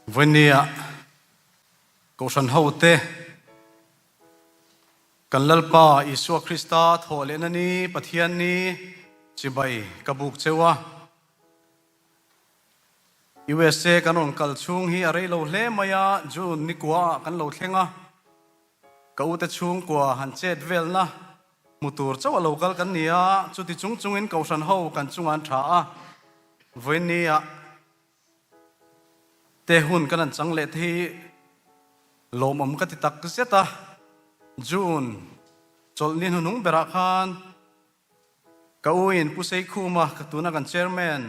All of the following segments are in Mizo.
Vawinia Kohhran hote kan Lalpa Isua Krista thawh lehna ni Pathian ni chibai ka buk cheu a. USA kan rawn kal chhung hi a rei lo hle mai a, June nikua ah kan lo thleng a. Ka ute chhungkua han chet velna hmu tur chauh a lo kal kan ni a, chuti chung chungin Kohhran ho kan chungah an tha a. Vawinia te hun kan han chang leh te hi lawmawm ka ti tak zet a, June chawlhni hnuhnung berah khan ka u in Pu Seikhuma ka tuna kan chairman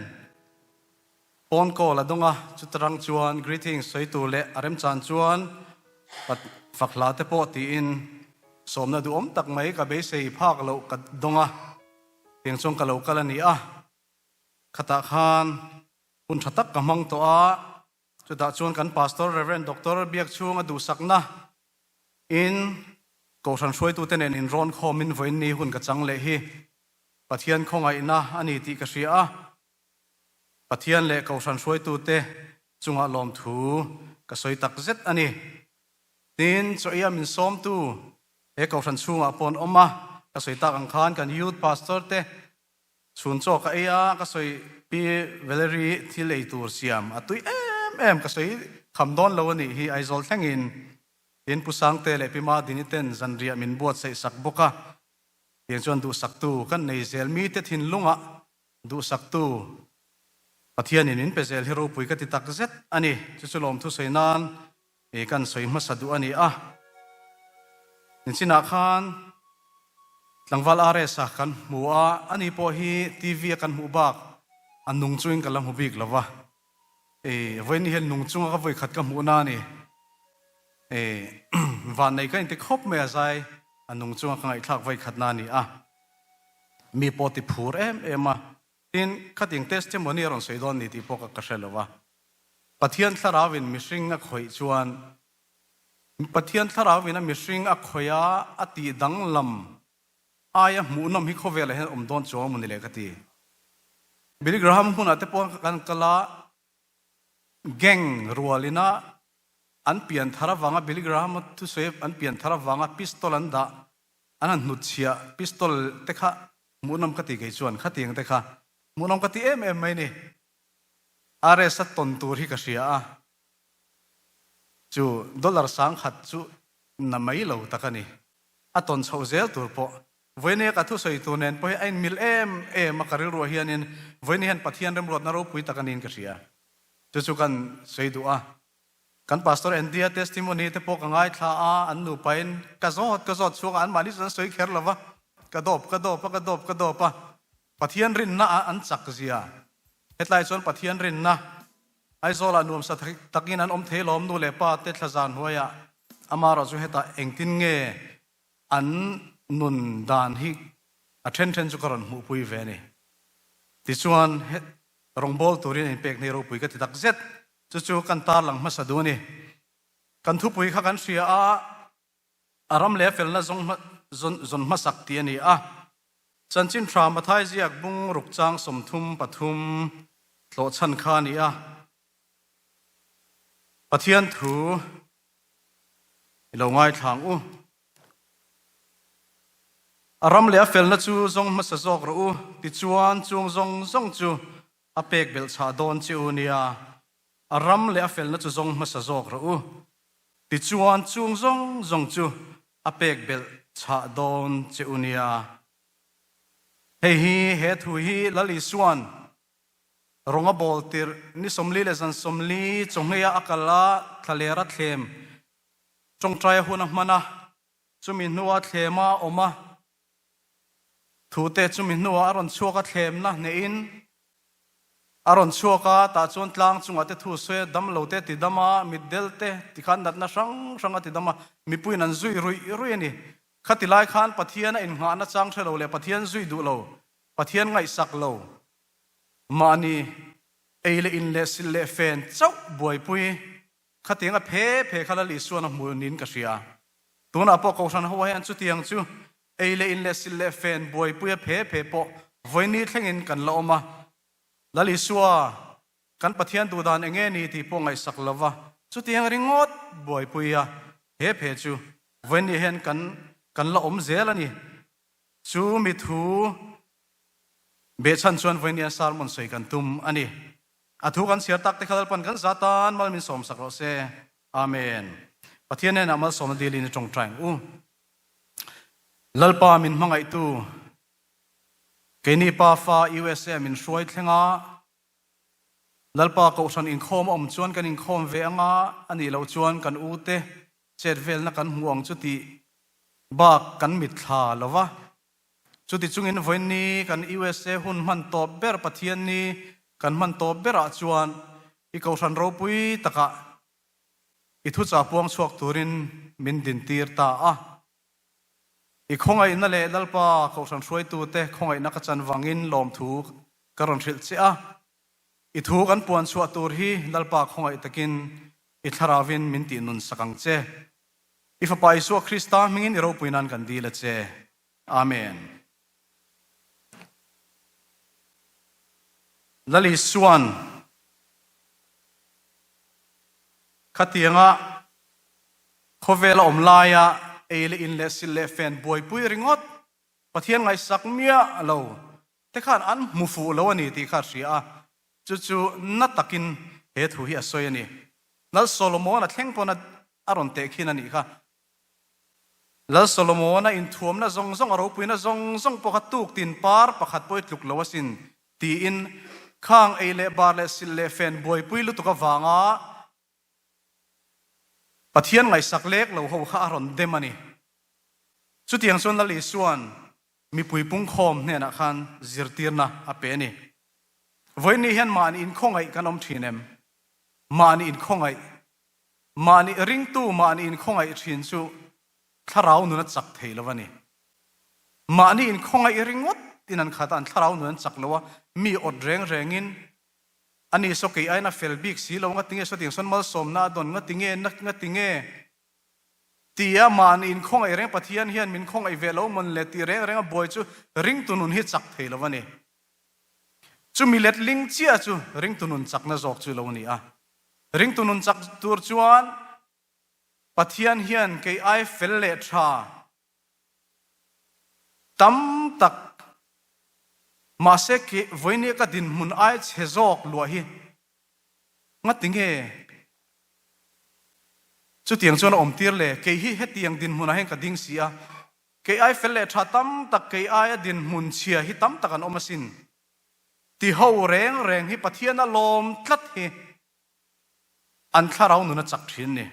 phone call a dawng a, chuta rang chuan greetings sawi tur leh a remchan chuan fak hla te pawh tiin sawmna duhawm tak mai ka beisei phak loh ka dawng a, tiang chuan ka lo kal a ni a. Khatah khan hun tha tak ka hmang tawh a, chutah chuan kan Pastor Rev. Doctor Biakchhunga duhsakna in Kohhran hruaitute nen inrawn khawmin vawiinni hun ka chang leh hi Pathian khawngaihna a ni tih ka hria a, Pathian leh Kohhran hruaitute chungah lawmthu ka sawi tak zet a ni. Tin, chaw ia min sawmtu he Kohhran chhungah pawh an awm a, ka sawi tak ang khan kan Youth Pastor te Chhun chaw ka ei a, ka sawi Pi Valerie thil ei tur siam a tui em em ka sawi kham dawn lo a nih hi Aizawl thlengin tin Pu Sangte leh Pi Madini ten zanriah min buatsaih sak bawk a, tiang chuan duhsaktu kan nei zel mite thinlungah duhsaktu Pathianin min pe zel hi ropui ka ti tak zet a ni, chu chu lawmthu sawi nan kan sawi hmasa duh a ni a. Ninchinah khan tlangval RS-a kan hmu a, ani pawh hi TV-a kan hmuh bak a nung chungin ka la hmu bik lo va. Vawiin hian nung chunga ka vawikhat ka hmuhna a ni. Vannei ka inti khawp mai a zai a nung chunga ka ngaihthlak vawikhatna a ni a. Mi pawh ti phur em em a. Tin, khating testimony a rawn sawi dawn ni tih pawh ka hre lo va. Pathian thlarauin mihring a khawih chuan Pathian thlarauin a mihring a khawih a, a tih danglam aia hmuhnawm hi khawvelah hian awm dawn chuang emaw ni le ka ti. Billy Graham hmunah te pawh kan kal a, gang rualina an pian thar avanga Billy Graham a thusawi an pian thar avanga pistol an dah an han hnutchhiah pistol te kha hmuhnawm ka ti kei chuan khatiang te kha hmuhnawm ka ti em em mai ni. RS a tawn tur hi ka hria a, chu dollar 10,000 chu na mai lo tak a ni. A tawn chhoh zel tur pawh Vawinia ka thusawi tur nen pawh hi a inmil em em a, ka rilruah hianin Vawinia hian Pathian remruatna ropui tak a niin ka hria. Chu chu kan sawi duh a. Kan Pastor Andy-a testimony te pawh ka ngaithla a, an nupain ka zawt ka zawt chhuak a, anmahni chu an sawi kher lo va, ka dawp ka dawp a, ka dawp ka dawp a. Pathian rinna ah an chak zia. Hetlai chuan Pathian rinna Aizawlah nuamsa takin an awm thei lawm nu leh pa te thlazan hnuaiah amarawh chu hetah engtin nge an nun dan hi a then then chu ka rawn hmuhpui ve a ni. Tichuan rawngbawl turin a inpek nei ropui ka ti tak zet. Chu chu kan tarlang hmasa duh a ni. Kan thupui kha kan hria a. A ram leh a felna zawn hmasak tih a ni a. Chanchin tha Mathai ziak bung ruk chang 33 tlawhchhan kha a ni a. Pathian thu i lo ngaithlang u. A ram leh a felna chu zawng hmasa zawk rawh u, tichuan chung zawng zawng chu a pek belhchhah dawn che u nia. A ram leh a felna chu zawng hmasa zawk rawh u. Tichuan chung zawng zawng chu a pek belh chhah dawn che u nia. Hei hi he thu hi Lal Isua'n rawng a bawl tirh ni 40 leh zan 40 chawhngei-a a kal a, thlaler a thlem tawngtai a hun a hman a, chumi hnua thlema a awm a, thute chumi hnuah a rawn chhuak a thlemna hnehin A rawn chhuak a, tah chuan tlang chungah te thu sawi a, damlo te ti dam a, mitdel te ti khan natna hrang hrang a ti dam a, mipuiin an zui ruih ruih a ni. Khati lai khan Pathian a innghahna chang hre lo leh Pathian zui duh lo, Pathian ngaihsak lo, mahni ei leh in leh silh leh fen chauh buaipui khatiang a phe phe kha Lal Isuan a hmu niin ka hria. Tunah pawh Kohhran ho hian chutiang chu Ei leh in leh silh leh fen buaipui a phe phe pawh vawiini thlengin kan la awm a. Lal Isua, kan Pathian duhdan eng nge ni tih pawh ngaihsak lo va. Chutiang ringawt buaipui a, he phe chu vawiin hian kan kan la awm zel a ni. Chu mi thu behchhan chuan vawiin hian sermon sawi kan tum a ni. A thu kan chhiar tak te kha Lalpan kan za tan mal min sawmsak rawh se. Amen. Pathian hnenah malsawmna dilin i tawngtai ang u. Lalpa min hmangaihtu, keini pa fa USA min hruai thleng a, Lalpa kohhran inkhawm a awm chuan kan inkhawm ve ang a, a nih loh chuan kan u te chet velna kan hmu ang chu tih bak kan mitthla lo va. Chuti chungin vawiinni kan USA hun hman tawp ber Pathianni kan hman tawp berah chuan i kohhran ropui takah i thuchah puang chhuak turin min dintir ta a. I khawngaihna leh Lalpa kohhran hruaitute khawngaihna ka chan vangin lawmthu ka rawn hrilh che a. I thu kan puan chhuah tur hi Lalpa khawngaih takin i thlarauvin min tih nun sak ang che. I Fapa Isua Krista hmingin i ropui nan kan dil a che. Amen. Lal Isua'n khatianga khawvel a awm laia ei leh in leh sil leh fen buaipui ringawt Pathian ngaihsak miah lo te khan an hmu fuh lo a ni tih kha a hria a, chu chu na takin he thu hi a sawi a ni. Lal Solomon-a thleng pawn a rawn tehkhin a nih kha. Lal Solomon-a inthuamna zawng zawng, a ropuina zawng zawng pawh kha tuk tin par pakhat pawh i tluk lo asin tiin khang ei leh bar leh silh leh fen buaipui lutuk avanga Pathian ngaihsak lek lo ho kha a rawn dem a ni. Chutiang chuan Lal Isua'n mipui pungkhawm hnenah khan zirtirna a pe a ni. Vawiinni hian mahni inkhawngaih kan awm thin em? Mahni inkhawngaih, mahni ringtu mahni inkhawngaih thin chu thlarau nun a chak thei lo a ni. Mahni inkhawngaih ringawt in an khat a, an thlarau nun an chak lo a, mi awt reng rengin a ni saw kei aiin a fel bik si lo, ngatinge sawtiang sawn malsawmna a dawn, ngatinge, ngatinge tia mahni inkhawngaih reng Pathian hian min khawngaih ve lo mawn le tih reng reng a buai chu ringtu nun hi chak thei lo a ni. Chumi letling chiah chu ringtu nun chakna zawk chu lo ni a. Ringtu nun chak tur chuan Pathian hian kei ai fel leh tha tam tak mahse ke vawinia ka dinhmun ai chhe zawk luah hi ngati nge chutiang chuan a awm tir le? Kei hi hetiang dinhmunah hian ka ding si a, kei ai fel leh tha tam tak kei aia dinhmun chhia hi tam tak an awm asin. Ti ho reng reng hi Pathian a lawm tlat hi An thlarau nun a chak thin ni.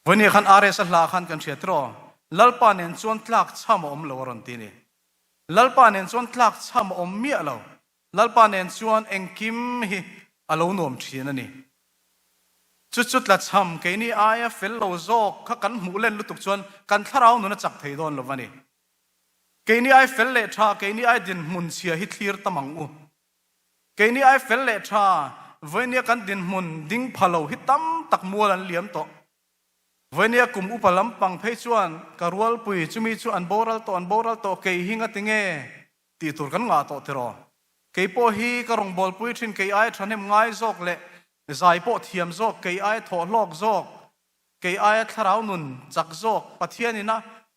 Vawinia khan RS a hla khan kan hria tiraw, Lalpa nen chuan tlak chham a awm lo a rawn ti ni. Lalpa nen chuan tlak chham a awm miah lo. Lalpa nen chuan engkim hi a lo nuam thin a ni. Chu chu tlachham keini aia fel lo zawk kha kan hmuh len lutuk chuan kan thlarau nun a chak thei dawn lo va ni. Keini ai fel leh tha, keini ai dinhmun chhia hi thlir tam ang u. Keini ai fel leh tha, vawinia kan dinhmun ding pha lo hi tam tak mual an liam tawh. Vawinia kum upa lampang phei chuan ka rualpui chumi chu an boral tawh an boral tawh kei hi ngatinge tih tur kan ngah tawh tiraw. Kei pawh hi ka rawngbawlpui thin kei ai thahnem ngai zawk leh zai pawh thiam zawk kei ai thawhhlawk zawk kei aia thlarau nun chak zawk Pathianin a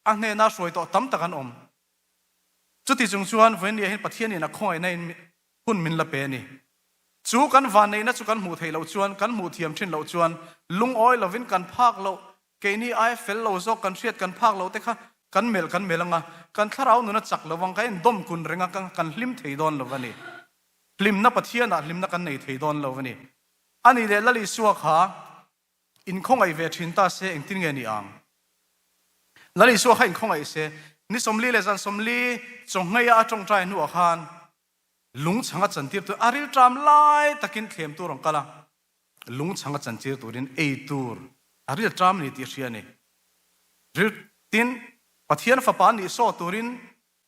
a hnena hruai tawh tam tak an awm. Chuti chung chuan vawiinni ah hian Pathianin a khawngaihna in hun min la pe a ni. Chu kan vanneihna chu kan hmuh theih loh chuan, kan hmuh thiam thin loh chuan lungawi lovin kan phak loh, keini aia fel lo zawk kan hriat kan phak loh te kha kan melh kan melh ang a, kan thlarau nun a chak lo ang, kan indawm kun reng a, kan hlim thei dawn lo a ni. Hlimna Pathianah hlimna kan nei thei dawn lo a ni. A nih leh Lal Isua kha Inkhawngaih ve thin ta se engtin nge ni ang? Lal Isua kha inkhawngaih se, ni 40 leh zan 40 chawnghneia a tawngtai hnuah khan lungchhang a chantir tur, a rilṭam lai takin thlem tur rawn kal a, lungchhang a chantir turin ei tur a rilṭam a ni tih a hria a ni. Ril, tin, Pathian fapa nih saw turin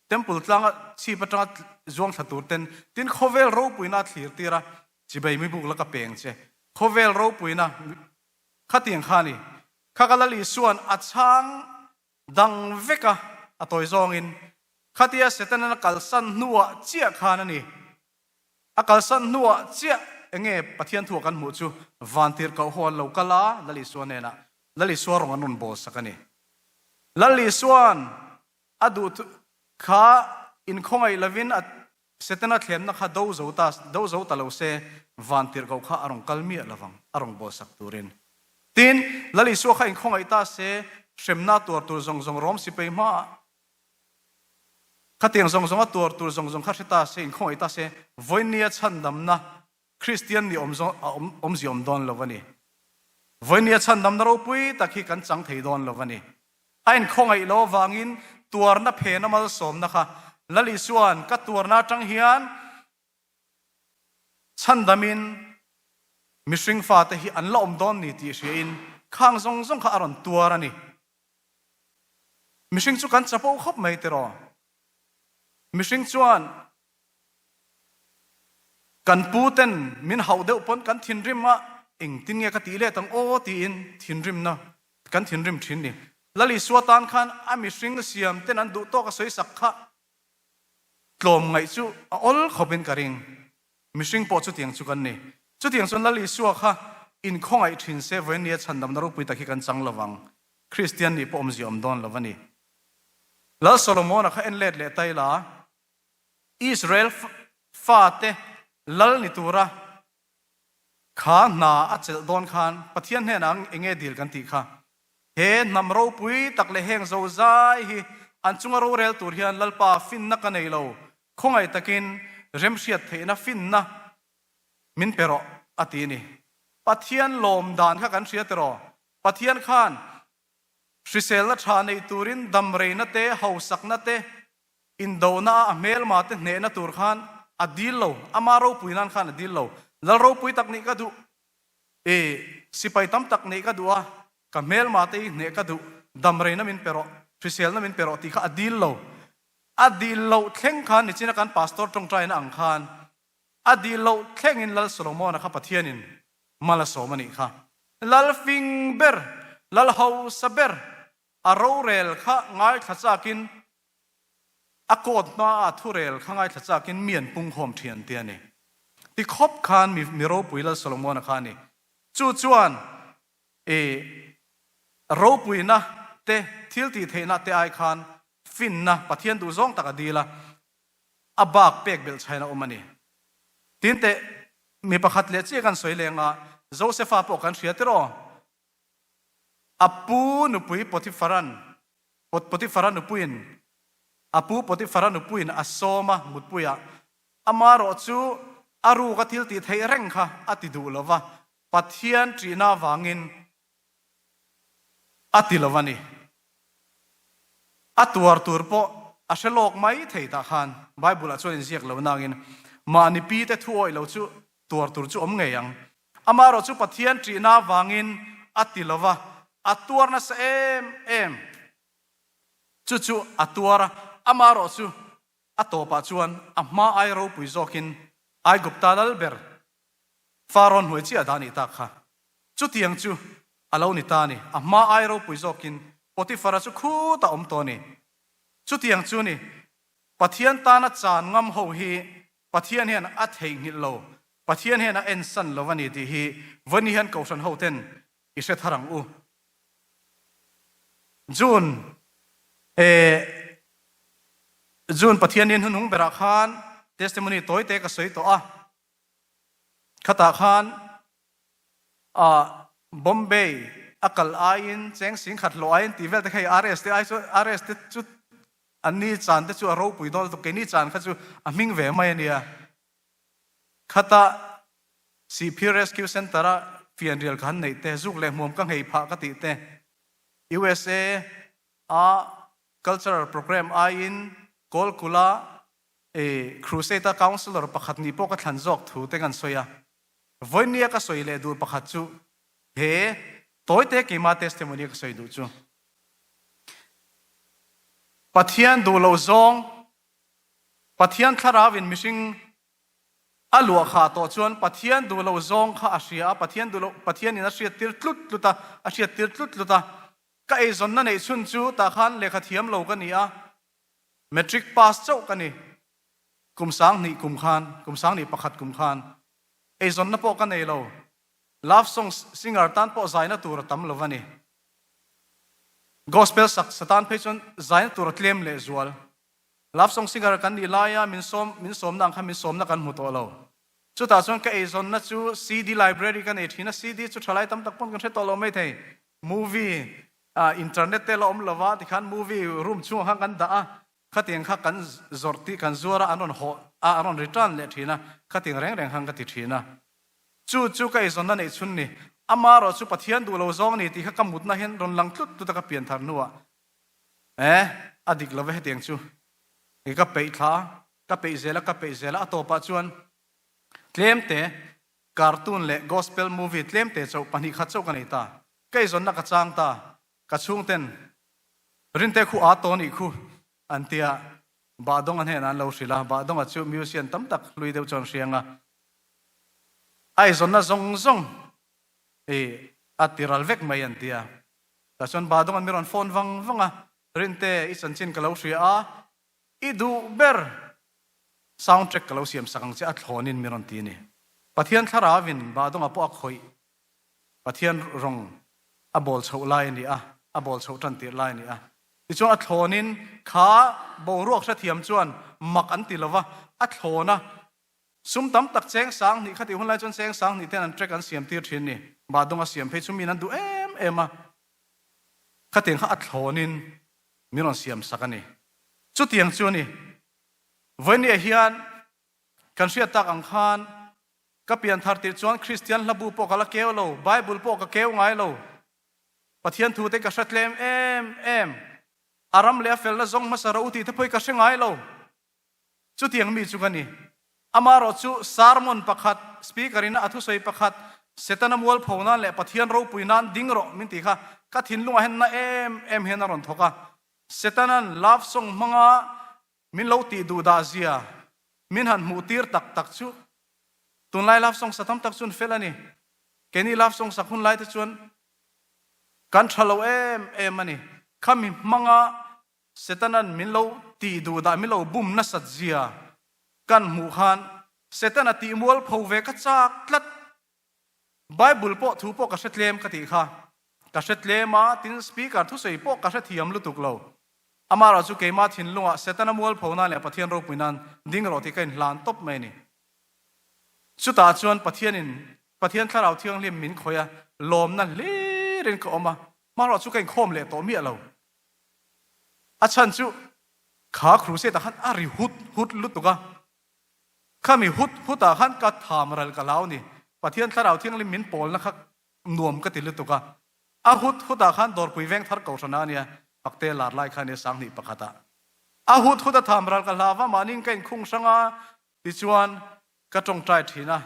Temple tlanga chhip atanga zuang thla tur ten, tin khawvel ropuina a thlir tir a, Chibei mi buk la ka peng che. Khawvel ropuina khatiang kha a ni. Kha ka Lal Isua'n a chhang dang vek a, a tawi zawngin khatia Setanan a kalsan hnuah chiah khan a ni. A kalsan hnuah chiah. Enge Pathian thu a kan hmuh chu Vantirhkoh ho an lo kal a, Lal Isua hnenah Lal Isua rawng an rawn bawl sak a ni. Lal Isua'n a duh kha inkhawngaih lovin a Setana thlemna kha do zo ta do zo ta lo se Vantirhkoh kha a rawn kal miah lovang a rawn bawl sak turin. Tin, Lal Isua kha inkhawngaih ta se hremna tuar tur zawng zawng Rom sipei hmaah Khatiang zawng zawng a tuar tur zawng zawng kha hre ta se, inkhawngaih ta se, vawinia chhandamna Kristian nih awm zawng a awmzia awm dawn lo a ni. Vawinia chhandamna ropui tak hi kan chang thei dawn lo a ni. A inkhawngaih lo avangin tuarna phena malsawmna kha Lal Isua'n ka tuarna atang hian chhandamin mihring fate hi an la awm dawn ni tih hriain khang zawng zawng kha a rawn tuar a ni. Mihring chu kan chapo khawp mai tiraw? Mihring chuan kan pu ten min hauh deuh pawn kan thinrim a, engtin nge ka tih let ang aw tiin thinrimna kan thinrim thin ni. Lal Isua tan khan a mihring siam ten an duh tawk a sawi sak kha tlawm ngaih chu a awl khawpin ka ring. Mihring pawh chutiang chu kan ni. Chutiang chuan Lal Isua kha inkhawngaih thin se vawinia chhandamna ropui tak hi kan chang lovang. Kristian nih pawh awmzia awm dawn lo a ni. Lal Solomona kha en let leh ta ila, Israel fate lal ni tura kha hna a chelh dawn khan Pathian hnenah eng nge dil kan tih kha? He hnam ropui tak leh heng zozai hi an chunga rorel tur hian Lalpa finna ka nei lo, khawngaih takin remhriat theihna finna min pe rawh a ti a ni. Pathian lawm dan kha kan hria tiraw? Pathian khan hriselna tha neih turin damreina te, hausakna te, indona a a hmelma te hnehna tur khan a dil lo, ama ropui nan khan a dil lo. Lal ropui tak nih ka duh, i sipai tam tak neih ka duh a, ka hmelma te hi hneh ka duh, damreina min pe rawh, hriselna min pe rawh tih kha a dil lo. A dil loh thleng khan nichina kan pastor tawngtaina ang khan a dil loh thlengin Lal Solomona kha Pathianin Mal a sawm a nih kha. Lal fing ber, lal hausa ber, a rorel kha ngaithla chakin, a court hmaa thurel kha ngaithla chakin mi an pungkhawm thian te a ni. Ti khawp khan mi mi ropui Lal Solomona kha a ni. Chu chuan i ropuina te, thil tih theihna te ai khan finna Pathian duh zawng tak a dil a, a bak pek belh chhain a awm a ni. Tin teh, mi pakhat leh chiah kan sawi leng a, Josefa pawh kan hria tiraw? A pu nupui Potipharan, Potiphara nupuiin, a pu Potiphara nupuiin a sawm a mutpuiah, amarawh chu a ruk a thil tih theih reng kha a ti duh lo va, Pathian ṭihna avangin a ti lo a ni. A tuar tur pawh a hre lawk mai thei tah khan Bible ah chuan inziak lo nangin mahni pi te thu awih lo chu tuar tur chu awm ngei ang. Amaherawh chu Pathian ṭihna avangin a ti lo va, a tuar nasa em em. Chu chu a tuar a, amaherawh chu a tawpah chuan a hma ai ropui zawkin Aigupta lal ber Farawn hnuai chiah dah nih tak kha. Chutiang chu a lo ni ta a ni. A hma ai ropui zawkin Potifara chu khutah awm tawh a ni. Chutiang chu ni, Pathian tana chan ngam ho hi Pathian hian a theihnghilh lo, Pathian hian a ensan lo a ni tih hi vawiin hian Kohhran ho ten i hre thar ang u. June eh June Pathianin hnuhnung berah khan testimony tawi te ka sawi tawh a. Khatah khan ah Bombay a kal aiin cheng sing khat hlawh aiin tih vel te kha hei RS te ai chu RS te chu an ni chan te chu a ropui dawn lutuk keini chan kha chu a hming ve mai a nia. Khatah Sihphir Rescue Centre a fianrial ka han neih te zuk leh hmuam ka nghei phah ka tih te USA a cultural programme aiin Kawlkula I Crusade a Councillor pakhat nih pawh ka thlan zawk thu te kan sawi a. Vawinia ka sawi leh duh pakhat chu he tawite keima testimony ka sawi duh chu Pathian duh lo zawng Pathian thlarau in mihring a luah khah tawh chuan Pathian duh lo zawng kha a hria a, Pathian duh lo Pathian in a hriat tir tlut tlut a, a hriat tir tlut tlut a. Ka eizawnna neih chhun chu tah khan lehkha thiam lo ka ni a, Matric pass chauh ka ni. Kum 2000 kum khan, kum 2001 kum khan. Eizawnna pawh ka nei lo. Love song singer tan pawh zaina tur a tam lo a ni. Gospel sak sa tan phei chuan zaina tur a tlem leh zual. Love song singer kan nih laia min sawm min sawmna ang kha min sawmna kan hmu tawh lo. Chutah chuan ka eizawnna chu CD library ka nei thin a, CD chu thalai tam tak pawn kan hre tawh lo mai thei. Movie ah internet te la awm lo va tikhan movie room chhungah khan kan dah a, khatiang kha kan zawrh tih kan zuar a, an rawn hawh a, an rawn return leh thin a, khatiang reng reng khan ka ti thin a. Chu chu ka eizawnna neih chhun ni. Amaherawh chu Pathian duh lo zawng ni tih kha ka mutna hian rawn lang tlut tlut a ka pian thar hnuah eh a dik lo ve hetiang chu i ka peih thla a, ka peih zel a, ka peih zel a, a tawpah chuan tlemte cartoon leh gospel movie tlemte chauh pahnihkhat chauh ka nei ta. Ka eizawnna ka chang ta, ka chhungten Rinte khu aa tawn ih khu an tia Bahdawnga hnenah an lo hrilh a, Bahdawnga chu musician tam tak hlui deuh chuan hriang a, a eizawnna zawng zawng i a ti ral vek mai an tia. Tah chuan Bahdawnga'n mi rawn phone vang vang a, Rinte i chanchin ka lo hria a, i duh ber sound track ka lo siam sak ang che a thlawnin mi rawn ti a ni. Pathian thlarauin Bahdawnga pawh a khawih Pathian rawng a bawl chhoh lai a ni a, a bawl chhoh tan tirh lai a ni a. Tichuan a thlawnin kha boruak hrethiam chuan mak an ti lo va, a thlawn a, sum tam tak cheng sang hnih khatih hun lai chuan cheng sang hnih ten an track an siam tir thin ni. Bahdawng a siam phei chu min an duh em em a, khatiang kha a thlawnin min rawn siam sak a ni. Chutiang chu a ni. Vawinia hian kan hriat tak ang khan Ka pianthar tirh chuan Kristian hlabu pawh ka la keu lo, Bible pawh ka keu ngai lo. Pathian thute ka hre tlem em em. A ram leh a felna zawng hmasa rawh u tih te pawh hi ka hre ngai lo. Chutiang mi chu ka ni. Amaherawh chu sermon pakhat, speaker in a thusawi pakhat, Setana mualpho nan leh Pathian ropui nan ding rawh min tih kha ka thinlungah hian na em em hian a rawn thawk a. Setana'n love song hmanga Min lo tih duh dah zia min han hmuh tir tak tak chu tunlai love song sa tam tak chuan fel a ni. Keini love song sak hun lai te chuan kan tha lo em em a ni. Khami hmanga Setanan min lo tih duh dah min lo bum nasat zia kan hmuh khan Setana tih mual pho ve ka chak tlat. Bible pawh thu pawh ka hre tlem ka tih kha ka hre tlem a, tin speaker thusawi pawh ka hre thiam lutuk lo. Amaherawh chu keimah thinlungah Setana mualpho nan leh Pathian ropui nan ding rawh tih ka inhlan tawp mai a ni. Chutah chuan Pathianin Pathian Thlarau Thianghlim min khawih a, lawmna hlirin ka awm a, hmarawh chu ka inkhawm leh tawh miah lo. A chhan chu kha crusade ah khan a ri hut hut lutuk a, khami hut hut ah khan ka tham ral ka hlau a ni. Pathian Thlarau Thianghlim min pawlna kha nuam ka ti lutuk a, A hut hut ah khan Dawrpui veng thar kohhran ah a nia, Pakte lar lai kha a nia Sanghnih pakhat ah. A hut hut a tham ral ka hlau va, mahni ka inkhung hrang a, tichuan ka tawngtai thin a.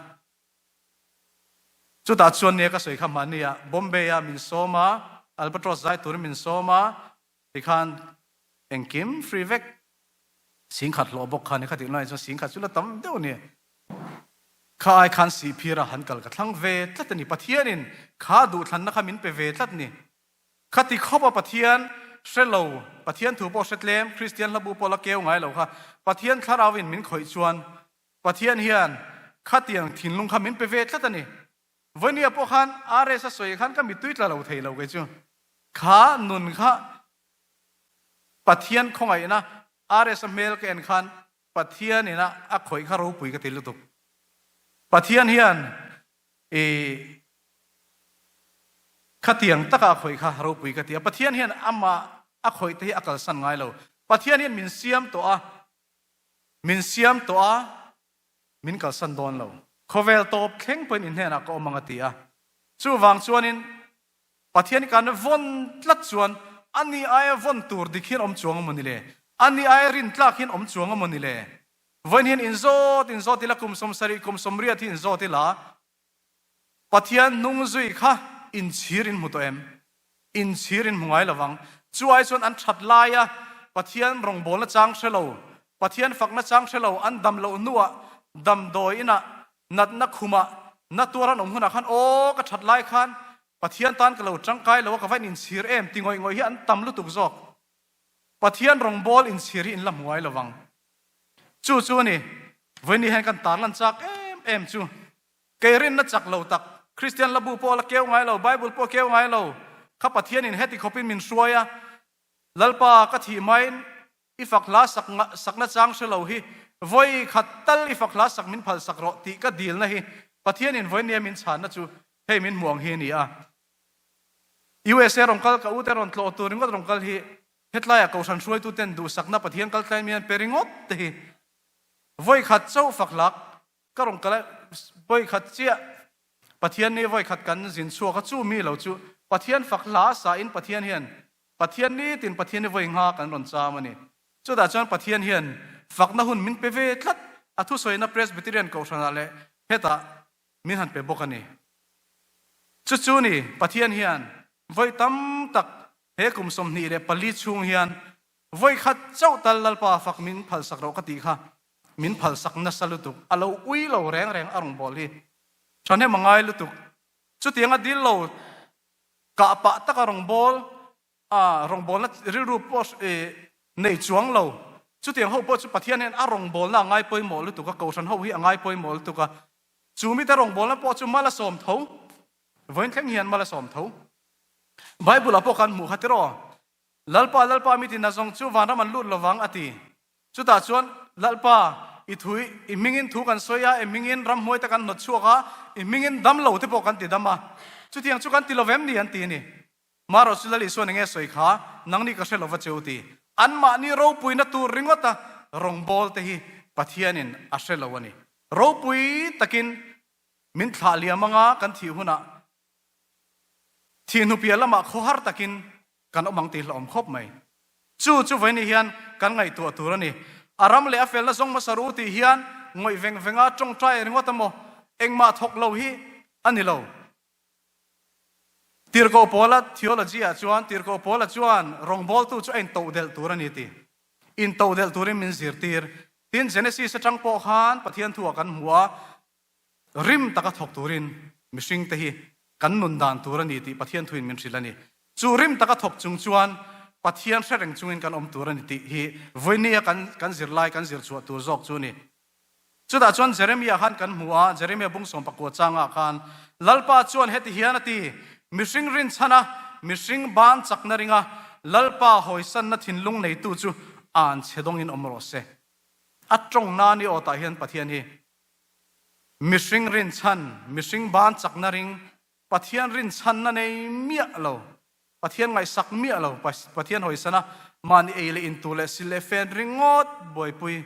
Chutah chuan nia ka sawi kha mahni ah Bombay ah min sawm a, Albatross zai turin min sawm a, tikhan engkim free vek Singkhat hlawh bawk kha ni kha tih lai chuan singkhat chu la tam deuh a ni. Kha ai khan sihphir a han kal ka thlang ve tlat a ni. Pathianin kha duhthlanna kha min pe ve tlat ni. Khati khawp a Pathian hre lo, Pathian thu pawh hre tlem, Kristian hlabu pawh la keu ngai lo kha Pathian thlarauin min khawih chuan Pathian hian khatiang thinlung kha min pe ve tlat a ni. Vawinia pawh khan RS a sawi khan ka mittui tla lo thei lo kei chu. Kha nun kha Pathian khawngaihna RS a hmel ka en khan Pathian ina a khawih kha ropui ka ti lutuk. Pathian hian i khatiang taka a khawih kha ropui ka ti a. Pathian hian amah a khawih te hi a kalsan ngai lo. Pathian hian min siam tawh a, min siam tawh a, min kalsan dawn lo. Khawvel tawp thleng pawhin in hnenah ka awm ang a ti a. Chuvang chuanin Pathian hi kan vawn tlat chuan a ni aia vawn tur dik hian awm chuang a maw ni le? A ni aia rin tlak hian awm chuang a maw ni le? Vawiin hian inzawt inzawt ila, kum 70, kum 80 hi inzawt ila, Pathian hnung zui kha inchhir in hmu tawh em? Inchhir in hmu ngai lovang. Chu ai chuan an that laia Pathian rawngbawlna chang hre lo, Pathian fakna chang hre lo, an dam loh hnuah damdawi inah natna khumah na tuar an awm hunah khan aw ka that lai khan Pathian tan ka lo tangkai lo a ka va in inchhir em ti ngawih ngawih hi an tam lutuk zawk. Pathian rawngbawl inchhir hi in la hmu ngai lovang. Chu chu a ni, vawiin hian kan tarlan chak em em chu. Kei rinna chak lo tak, Kristian la bu pawh a la keu ngai lo, Bible pawh a keu ngai lo, kha Pathianin heti khawpin min hruai a, Lalpa ka thih hmain i fak hla sak sakna chang hre lo hi vawi khat tal i fak hla sak min phal sak rawh tih ka dilna hi Pathianin vawi nia min chhanna chu hei min hmuh ang hi a ni a. USA rawn kal ka ute rawn tlawh tur ringawt rawn kal hi hetlaiah Kohhran hruaituten duhsakna Pathian kal tlai mian pe ringawt te hi vawi khat chauh fak hlak Ka rawn kal a, vawi khat chiah Pathian nih vawi khat kan zin chhuak a, chu mi lo chu Pathian fak hla sa in Pathian hian Pathian nitin Pathian hi vawi ngha kan rawn cham a ni. Chutah chuan Pathian hian fakna hun min pe ve tlat, a thusawina Presbyterian Kohhranah leh hetah min han pe bawk a ni. Chu chu ni Pathian hian vawi tam tak he kum 24 chhung hian vawi khat chauh tal Lalpa fak min phalsak rawh ka tih kha Min phalsak nasa lutuk, a lo ui lo reng reng a rawn bawl hi. Thahnem a ngai lutuk. Chutiang a dil lo kah pah taka rawn bawl, a rawngbawlna rilru pawh nei chuang lo. Chutiang ho pawh chu Pathian hian a rawngbawlna a ngai pawimawh lutuk a, Kohhran ho hi a ngai pawimawh lutuk a. Chu mite rawngbawlna pawh chu mal a sawm tho. Vawiin thleng hian mal a sawm tho. Bible-ah pawh kan hmuh kha tiraw? Lalpa, Lalpa mi tina zawng chu vanram an lut lovang a ti. Chutah chuan, Lalpa, i thu i hmingin thu kan sawi a, i hmingin ramhnuai te kan hnawt chhuak a, i hmingin dam lo te pawh kan ti dam a. Chutiang chu kan ti lo vem ni an ti a ni. Marawh chu Lal Isuan enge sawi kha, Nangni ka hre lo va cheu ti. Anmahni ropuina tur ringawta rawngbâwl te hi Pathianin a hre lo a ni. Ropui takin min thlah liam anga kan thih hunah thih hnupiah lamah khawhar takin Kan awm ang tih hlauhawm khawp mai. Chu chu vawiin hian kan ngaihtuah tur a ni. A ram leh a felna zawng hmasa ru tih hian ngawih veng venga tawngtai ringawt emaw engmah thawk lo hi a ni lo. Tirhkoh Paula theology ah chuan Tirhkoh Paula chuan rawngbawltu chu a intohdelh tur a ni ti. Intohdelh turin min zirtir. Tin, Genesis atang pawh khan Pathian thu ah kan hmu a, Rim taka thawk turin mihringte hi kan nun dan tur a ni tih Pathian thuin min hrilh a ni. Chu rim taka thawk chung chuan Pathian hre reng chungin kan awm tur a ni tih hi vawinia kan kan zirlai kan zir chhuah tur zawk chu a ni. Chutah chuan Jeremia khan kan hmu a, Jeremia bung 19 changah khan Lalpa chuan heti hian a ti, Mihring rinchhana, mihring ban chakna ringa Lalpa hawisanna thinlung neitu chu an chhe dawngin awm rawh se. A tawng nan i awtah hian Pathian hi Mihring rinchhan, mihring ban chakna ring, Pathian rinchhanna nei miah lo, Pathian ngaihsak miah lo, Pathian hawisana mahni ei leh in tur leh sil leh fen ringawt buaipui,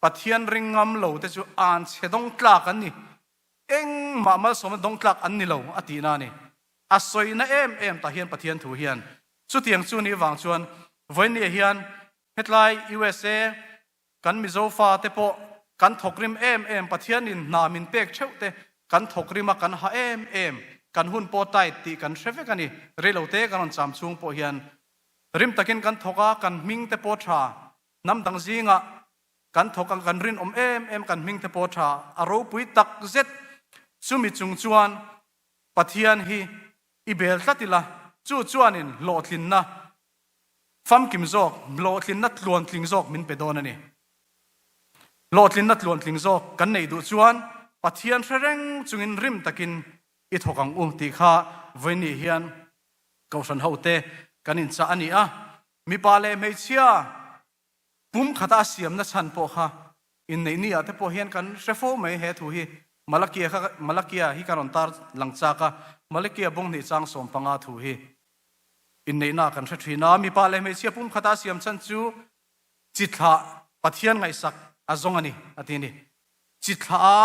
Pathian ring ngam lo te chu an chhe dawng tlak an ni, engmah malsawmna dawng tlak an ni lo a tihna a ni. A sawina em em tah hian Pathian thu hian chutiang chu ni vang chuan vawiinniah hian hetlai USA, Kan Mizo fa te pawh kan thawk rim em em, Pathian in hna min pek theuh te kan thawk rim a, kan ha em em, kan hun pawh tight tih kan hre vek a ni. Reilo te kan rawn cham chhung pawh hian rim takin kan thawk a, kan hming te pawh tha, hnam dang zingah kan thawk a, kan rinawm em em, kan hming te pawh tha, a ropui tak zet. Chumi chung chuan Pathian hi i bel tlat ila, chu chuanin hlawhtlinna Famkim zawk, hlawhtlinna tluantling zawk min pe dawn a ni. Hlawhtlinna tluantling zawk kan neih duh chuan Pathian hre reng chungin rim takin i thawk ang u tih kha vawiinni hian Kohhran hote kan inchah a ni a. Mipa leh hmeichhia pum khata a siamna chhan pawh kha inneih ni ah te pawh hian kan hre fo mai he thu hi. Malakia kha Malakia hi ka rawn tar lang chak a, Malakia bunghnih chang 15 thu hi. Inneihna kan hre thin a, mipa leh hmeichhia pumkhata a siam chhan chu chi thlah Pathian ngaihsak a zawng a ni, a ti a ni. Chi thlah a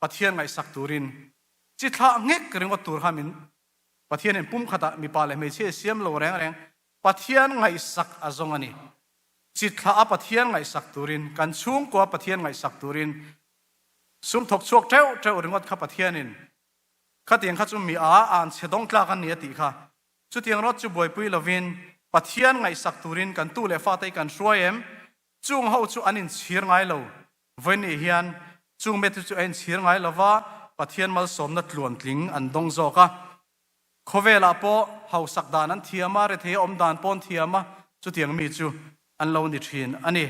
Pathian ngaihsak turin chi thlah nghek ringawt tur kha min Pathianin pumkhatah mipa leh hmeichhia i siam lo reng reng Pathian ngaihsak a zawng a ni. Chi thlah a Pathian ngaihsak turin, kan chhungkua Pathian ngaihsak turin sum thawk chhuak teuh teuh ringawt kha Pathianin Khatiang kha chu mi a an chhe dawng tlak an ni a tih kha. Chutiang rawt chu buaipui lovin Pathian ngaihsak turin kan tu leh fate hi kan hruai em? Chung ho chu an inchhir ngai lo. Vawiinni hian chung mete chu a inchhir ngai lova Pathian malsawmna tluantling an dawng zawk a. Khawvelah pawh hausak dan an thiam a, rethei a awm dan pawh an thiam a, chutiang mi chu an lo ni thin a ni.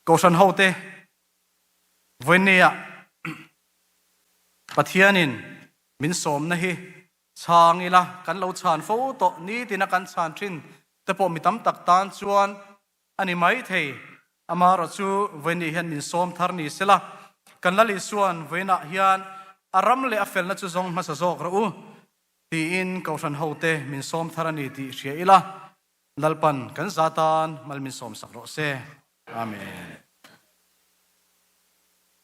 Kohhran hote vawiinniah. Pathianin min sawmna hi chhang ila kan lo chhan fo tawh nitina kan chhan thin te pawh mi tam tak tan chuan a ni mai thei. Amaherawhchu vawiinni hian min sawm thar ni sela, kan Lal Isuan vawiinah hian a ram leh a felna chu zawng hmasa zawk rawh u tiin Kohhran hote min sawm thar a ni tih hria ila, Lalpan kan za tan mal min sawmsak rawh se. Amen.